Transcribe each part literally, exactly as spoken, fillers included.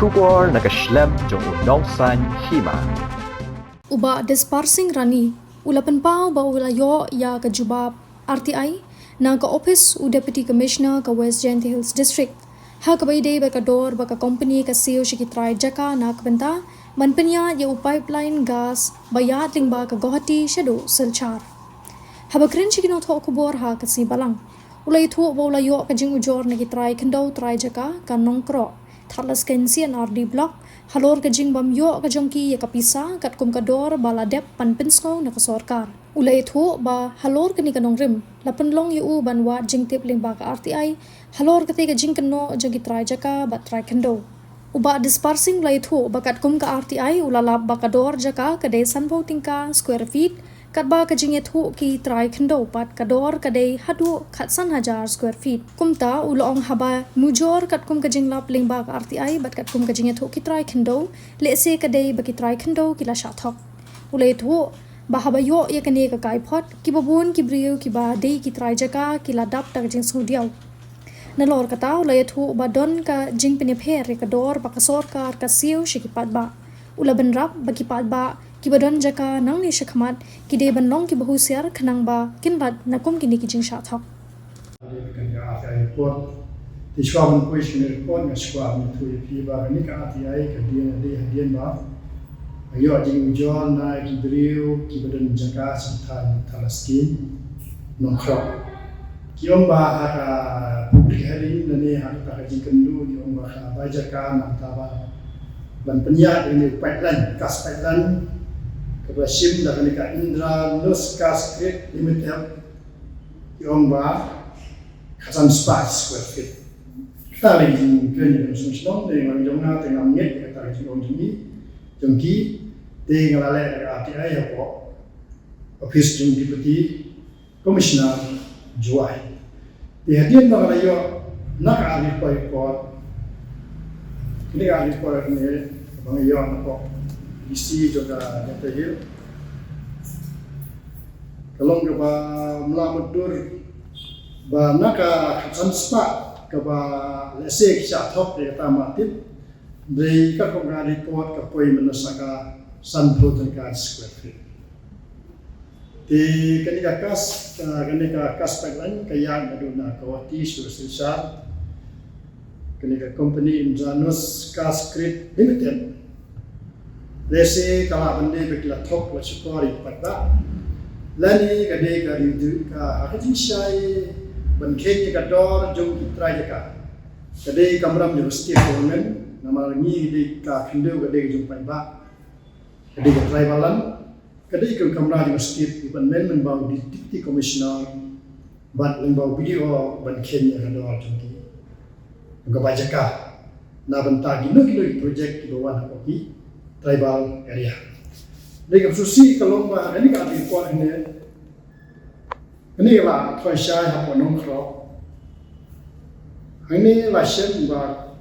Khubor na ka shlem jong u nongsan hima. U Bah Dispar Singh Rani u la pynpaw ba u la ïoh ïa ka jubab R T I na ka ophis u Deputy Commissioner ka West Jaintia Hills District, ha kaba ïadei bad ka dor ba ka kompani ka siew sha ki trai jaka na ka bynta ban pynïaid ïa u pipeline gas ba ïaid lyngba ka Guwahati shaduh Silchar. Haba kren sha ki nongthoh khubor ha ka sngi Balang, u la ïathuh ba u la ïoh ka jingujor na ki trai khyndew trai jaka ka Nongkroh, Thadlaskein C and R D Block, halor ka jingbym ïoh ka jong ki ïa ka pisa katkum ka dor ba la dep ban pynsngew na ka sorkar. U la ïathuh ba halor kane ka nongrim la pynlong ïa u ban wad jingtip lyngba ka R T I halor kata ka jingkynnoh jong ki trai jaka bad trai khyndew. U Bah Dispar Singh u la ïathuh ba katkum ka R T I u la lap ba ka dor jaka ka dei sanphew tyngka square feet, katba ka jingïathuh ki trai khyndew pat ka dor ka dei haduh khatsan hajar square feet. Kumta u la ong haba mujor katkum ka jinglap lyngba ka R T I bad katkum ka jingïathuh ki trai khyndew, lehse ka dei ba ki trai khyndew ki la shah thok. U la ïathuh ba haba ïoh ïa kane ka kaiphod, kiba bun ki briew kiba dei ki trai jaka ki la dap da ka jingsngewdiaw. Nalor kata u la ïathuh ba don ka jingpynïapher ïa ka dor ba ka sorkar ka siew sha ki paidbah. U la bynrap ba ki paidbah kiba don jaka nangne shakhmat ki dei ban long kiba husiar khnang ba kin lait na kum kine ki jingshah thok. Kane ka R T I report. Te shuwa ban poi sha kane ka report nga sngewbha ban ïathuh ïa phi ba kane ka R T I ka dei, ka dei hadien ba nga ïoh jingujor na ki briew kiba don jaka sha thaiñ Thadlaskein, Nongkroh. Ki ong ba ha ka public hearing lane ha kata ka jingkynduh ki ong ba ka bai jaka na kata ba ban pynïaid ïa kane u pipeline, gas pipeline kaba shim da kane ka Indranush Gas Grid Limited. Ki ong ba khatsan spah square feet. Kata la ki jingkren jong shnong shnong, ne nga jong nga te ngam ngeit kata la ki jingong jong ngi, jong ki. Te nga la leh da ka R T I hapoh office jong Deputy Commissioner Jowai. Te hadien ba nga la ïoh na ka R T I report, kane ka R T I report ne ba nga ïoh na ka D C jong ka Jaintia Hills, ka long kaba mla mutdur ba na ka khatsan spah kaba lehse ki shah thok ïa kata ma tip, dei ka kum ka report ka poi mynta sa ka sanphew tyngka square feet. Te kane ka gas, ah, kane ka gas pipeline ka ïaid naduh na Guwahati sha Silchar. Kane ka company Indranush Gas Grid Limited. Lehse ka lah ban dei ba ki la thok la shukor ïa ki paidbah. Lane ka dei ka review ka ha ka jingshai ban kheiñ ïa ka dor jong ki trai jaka. Ka dei ka kamram jong ka state government, namar ngi dei ka khyndew ka dei ka jong paidbah. Ka dei ka tribal land. Ka dei ka kamram jong ka state government lyngba u Deputy Commissioner bad lyngba u B D O ban kheiñ ïa ka dor jong ki, jong ka bai jaka na bynta kino kino ki project kiba wan hapoh ki tribal area. Dei ka shuh shuh ka long ba kane ka report ne, kane la thoi shai hapoh Nongkroh. Hangne la shem ba,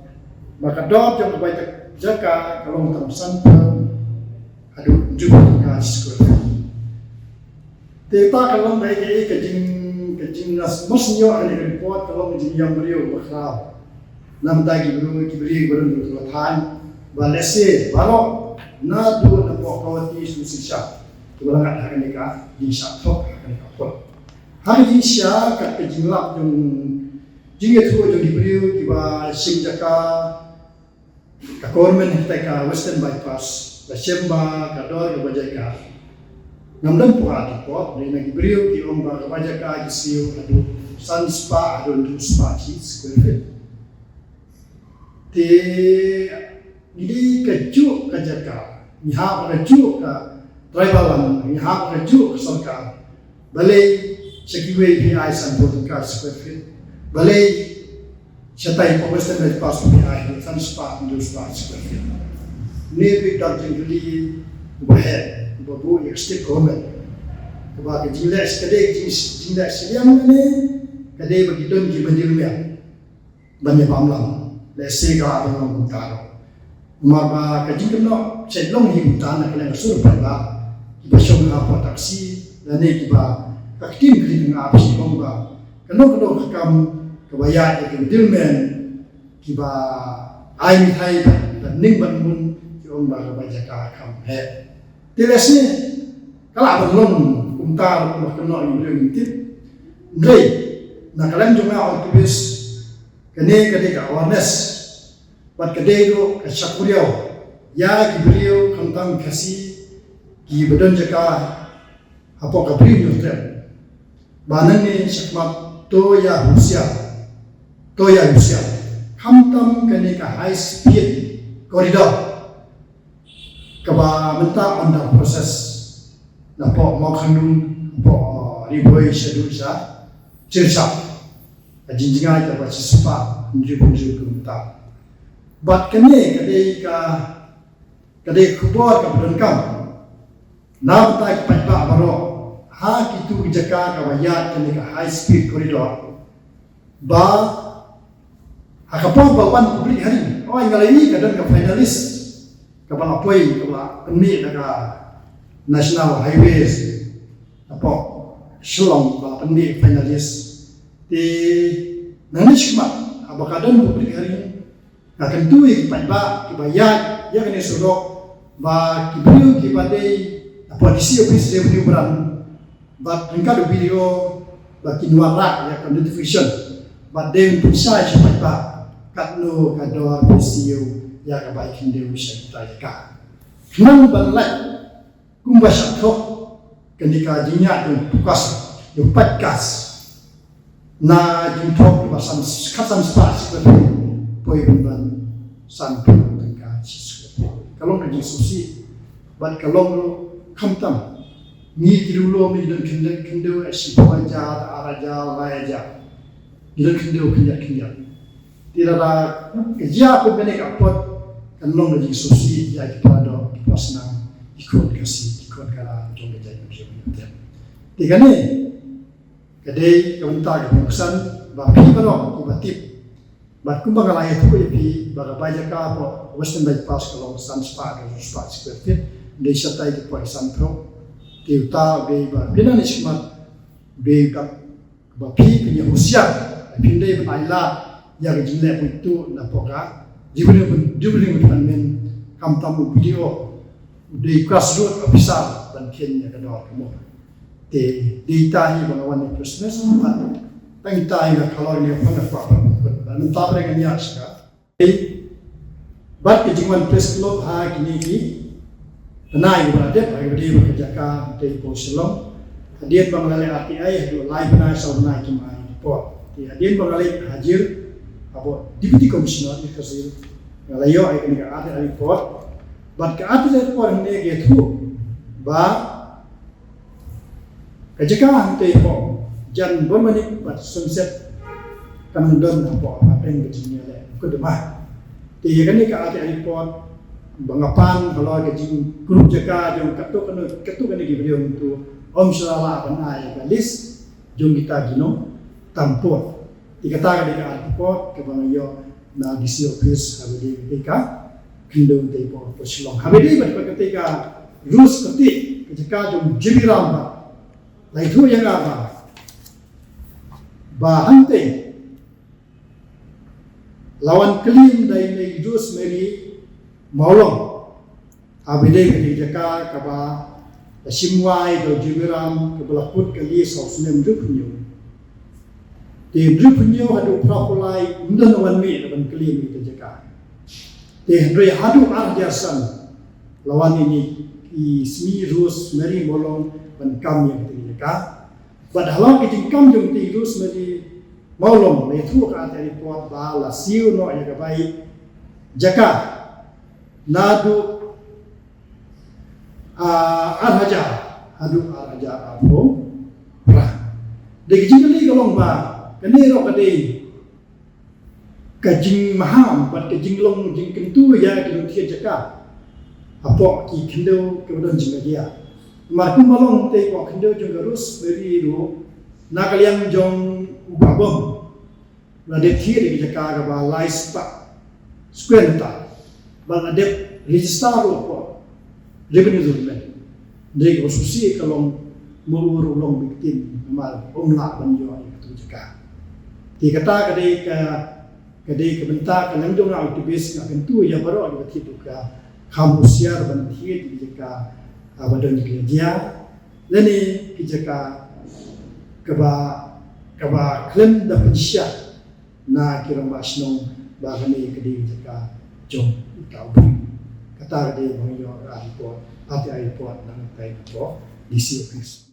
ba ka dor jong ka bai jaka ka long tang sanphew haduh hynñiewphew tyngka square feet. Te ta ka long ba ka, ka jing, ka jing nas mas nyo kane ka report ka long ka jingïam briew ba khraw. Namar ki briew, ki briew ba don ka thaiñ ba lehse baroh naduh na Guwahati sha Silchar kiba la ngat ha kane ka jingshah thok ha kane ka pud. Ha ka jingshah kat ka jinglap jong, jingïathuh jong ki briew kiba shim jaka, ka government ha ka Western Bypass la shem ba ka dor ka bai jaka ngam dang pura tu pop, dei na ki briew ki ong ba ka bai jaka ki siew haduh san spah haduh hynriew spah shi square feet. Te ngi dei kajuh ka jaka, ngi hap kajuh ka tribal land, ngi hap kajuh ka sorkar. Balei sha kiwei phi ai sanphew tyngka square feet? Balei shatai hapoh Western Bypass phi ai san spah hynriew spah square feet? Une u dei ka jingkylli uba heh, uba buh ïa ka state government. Kaba ka jingleh, ka dei jing, jingleh shiliang ne ka dei ba ki don ki middleman ban ïa bam lang. Lehse ka la ban long kumta ruh. Namar ba ka jingkynnoh sha long hi kumta na ka liang ka sur paidbah kiba shong hapoh taxi lane kiba ka ktien ka ri ka ngap sha long ba kano kano ka kam kaba ïaid ïa ka middleman kiba ai mithai ba, ba Ning ban mun ki ong ba ka bai jaka kam he. Te lehse ka lah ban long kumta ruh ba kynnoh ïa u briew ngim tip. Hynrei na ka liang jong nga activist, kane ka dei ka awareness bad ka dei ruh ka shakuriaw ïa ki briew khamtam Khasi kiba don jaka hapoh ka Bri u Hynñiewtrep. Ba nangne shakhmat to ïa husiar, to ïa husiar. Khamtam kane ka high speed corridor kaba mynta under process napoh Mawkhanlun, napoh Ri Bhoi shaduh sha Sirsa, ka jingjngai kaba shispah hynriew hynriew kilometer. Bad kane ka dei ka, ka dei ka khubor kaba donkam na bynta ki paidbah baroh ha kito ki jaka kaba ïaid kane ka high speed corridor. Ba ha ka por ba wan public hearing, oh, nga la ïohi ka don ka finalist kaba la poi, kaba la pynmih da ka National Highways napoh Shillong, ba la pynmih finalist. Te nangne shakhmat haba ka don public hearing, nga kyntu ïa ki paidbah kiba ïaid ïa kane surok ba ki briew kiba dei hapoh D C office Revenue Branch bad ryngkat u B D O ba kin wanrah ïa ka notification bad dei ban pynshai sha paidbah katno ka dor phi siew ïa ka bai khyndew sha kita jaka. Khnang ban lait kumba shah thoh kane ka jingïaid jong u Pukasa, jong u Paidkas, na jingthoh ba san, khatsan spah square feet poi ban ban sanphew tyngka shi square feet. Ka long ka jingsngewsih bad ka long ruh khamtam ngi ki riewlum ngi don khyndew khyndew, eh, shiphew hajar, ar hajar, lai hajar. Ngi don khyndew khyndiat khyndiat. Te lada ka jia kumne ka apot, kan long ka jingsngewsih ïa ki para doh, ki para snam, ki khun Khasi, ki khun Khara jong ka jaitbynriew Hynñiewtrep. Te kane ka dei ka bynta kaba kongsan ba phi baroh kiba tip. Bad kumba nga la ïathuh ïa phi ba ka bai jaka hapoh Western Bypass ka long san spah haduh san spah square feet, dei shatai ki poi sanphew. Te uta u dei ba phi nangne shakhmat, dei ba ba phi phin ïa husiar, phin dei ban ailad ïa ka jingleh buit tuh napoh ka Revenue, Revenue Department, khamtam u B D O, u dei grassroot officer ban kheiñ ïa ka dor ka mur. Te dei ita hi ba nga wan ïa press release, bad tang ita hi nga khalor ïa ka phone, ka phone, ka phone. Bad mynta ba ngan ïa shaka Bad ka jingwan press club ha kine ki bnai kiba la dep, ha kaba dei bad ka jaka Hangtei hapoh Shillong. Hadien ba nga la leit R T I haduh lai bnai saw bnai kim ai report. Te hadien ba nga la leit hajir hapoh Deputy Commissioner East Khasi Hills, nga la ïoh ïa kane ka R T I report. Bad ka R T I report hangne ka ïathuh ba ka jaka Hangtei hapoh Jan Bormanik bad Sunset kan don hapoh hapdeng ka jingïaleh mukotduma. Te ïa kane ka R T I report ba nga pan halor ka jingkurup jaka jong katto katne, katto katne ki briew, to ym shym la lah ban ai ka list jong kita ki nongtampon. Te kata ka dei ka report kaba nga ïoh na D C office ha kaba dei ka khyndew Hangtei hapoh Shillong. Ha kaba dei bad kata ka Rose Kyrtieh, ka jaka jong J B Ram ba la ïathuh ïa nga ba, ba hangtei la wan claim da i Rosemary Mawlong. Ha kaba dei ka jaka kaba la shim wai da u J B Ram, kaba la kut ka list ha u snem hynriew phew hynñiew. Te hynriew phew hynñiew haduh phra phew lai ym don uwei ruh uba la wan mih ban claim ïa ka jaka. Te hynrei haduh ar hajar san la wan ïa i Smi Rosemary Mawlong ban kam ïa kata ka jaka. Bad halor ka jingkam jong i Rosemary Mawlong, la ïathuh ha ka R T I report ba la siew noh ïa ka bai jaka naduh, ah, ar hajar haduh ar hajar arphew phra. Te ka jingkylli ka long ba kane ruh ka dei ka jingmaham bad ka jinglong jingkyntu ïa ki longkmie jaka hapoh ki khyndew kiba don jingkajia. Namar kumba long te hapoh khyndew jong ka Rosemary ruh, na ka liang jong u Bah Bom, la dep thied ïa ka jaka kaba lai spah square meter. Bad la dep register ruh hapoh Revenue Department. Hynrei kaba sngewsih ka long ma u ruh u long victim namar um lah ban ïoh ïa kata ka jaka. Te kata ka dei ka Ka dei ka bynta ka nang jong nga u activist nga kyntu ïa baroh kiba thied ruh ka kham husiar ban thied ki jaka, ah, ba don ki jia lane ki jaka kaba, kaba khlem da pynshai na ki rangbah shnong ba kane ka dei jaka jong uta u briew. Kata ka dei ba nga ïoh ka report, R T I report nangtai na ka D C office.